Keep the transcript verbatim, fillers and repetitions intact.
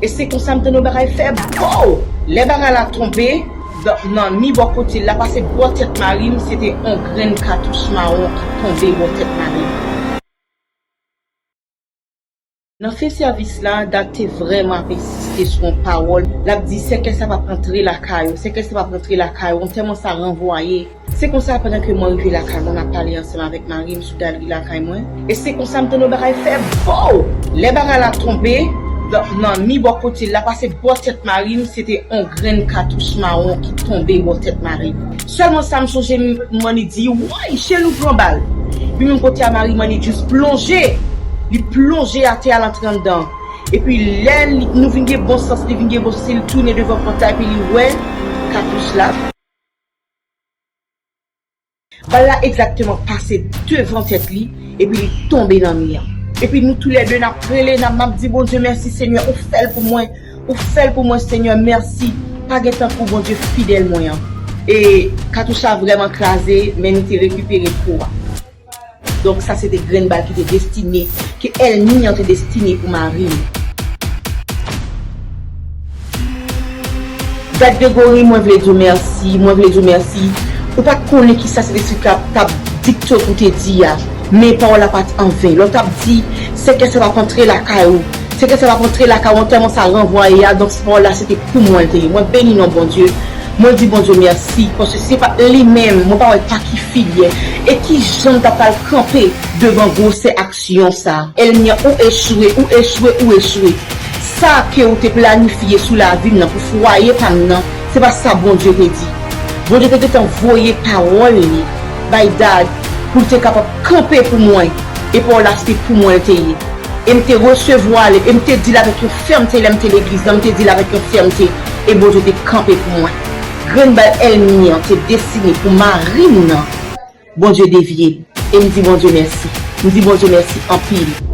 E se konsa m tande yon bagay fè bow! Lè bagay la tonbe nan mi bò kote l la, pase bò tèt mari m, se te yon grenn katouch mawon ki tonbe bò tèt mari m. Nan fen sèvis la, Dag te vrèman ap ensiste sou yon pawòl. L ap di, sèkès la p ap rantre lakay ou, sèkès la p ap rantre lakay ou, antèman sa ranvwaye. Se konsa, pandan ke mwen rive lakay mwen, m ap pale ansanm avèk mari m sou galri lakay mwen. E se konsa m tande yon bagay fè bow! Lè bagay la tonbe nan mi bò kote l la, pase bò tèt mari m, se te yon grenn katouch mawon ki tonbe bò tèt mari m. Sèlman sa m sonje, m annik di, woy, Chelou pran bal! Epi menm kote a mari m annik jis plonje! Li plonje atè a, l antre anndan. Epi lè nou vin gen bon sans, li vin gen bon sans, li tounen devan pòt la, epi li wè katouch la. Bal la egzakteman pase devan tèt li, epi li tonbe nan mi an. Epi nou toulède n ap rele, n ap, m ap di, Bondye mèsi Senyè, ou fè l pou mwen, ou fè l pou mwen Senyè, mèsi. Pa gen tankou Bondye fidèl mwen an. E katouch la vrèman kraze, men nou te rekipere po a. Donk sa se te grenn bal ki te destine, ke ènmi an te destine pou mari m. Dag Gregory, mwen vle di w mèsi, mwen vle di w mèsi. Ou pa t konnen kisa Sentespri t ap dikte w pou w te di a, men pawòl la pa t anven. Lè w t ap di, sèkès la p ap antre lakay ou, sèkès la p ap antre lakay ou, antèman sa ranvwaye a, donk pawòl la se te pou mwen l te ye. Mwen beni non Bondye, mwen di Bondye mèsi, paske si se pa t li menm, mwen pa wè pa ki filyè e ki jan m ta pral kanpe devan gwosè aksyon sa. Ènmi an, ou echwe, ou echwe, ou echwe. Sa ke ou te planifye sou lavi m nan, pou fwaye pa m nan, se pa sa Bondye te di. Bondye te gentan voye pawòl li bay Dag pou l te kapab kanpe pou mwen. E pawòl la se te pou mwen l te ye. E m te resevwa l, e m te di l avèk yon fèmte, lè m te legliz la, m te di l avèk yon fèmte, e Bondye te kanpe pou mwen. Grenn bal ènmi an te destine pou mari m nan, Bondye devye l. E m di Bondye mèsi. M di Bondye mèsi anpil.